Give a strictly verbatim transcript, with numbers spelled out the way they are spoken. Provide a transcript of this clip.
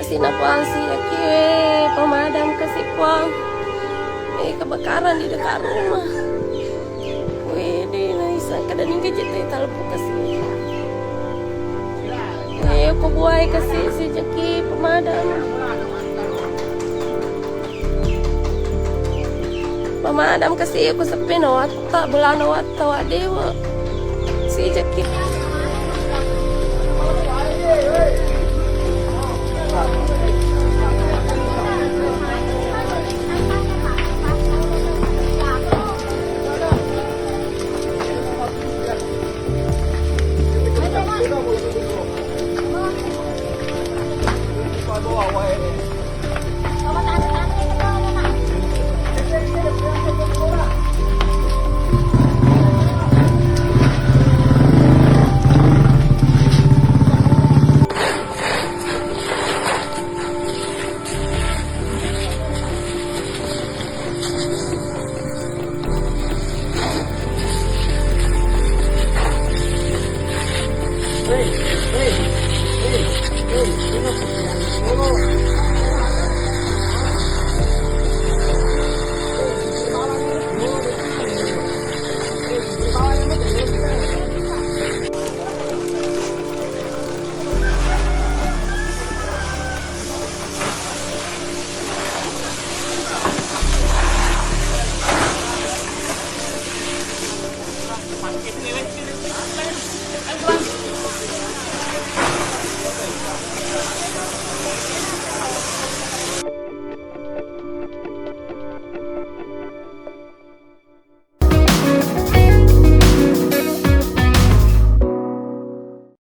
Sina Puang, sijaki, eh, pemadam kasi Puang. Eh, kebakaran di dekat rumah. Wede, naisang kada ningga jete talpu kasi. Eh, ko buai kasi sijaki pemadam. Pemadam kasi ko sepi na watta, belana watta wa dewa. Sijaki.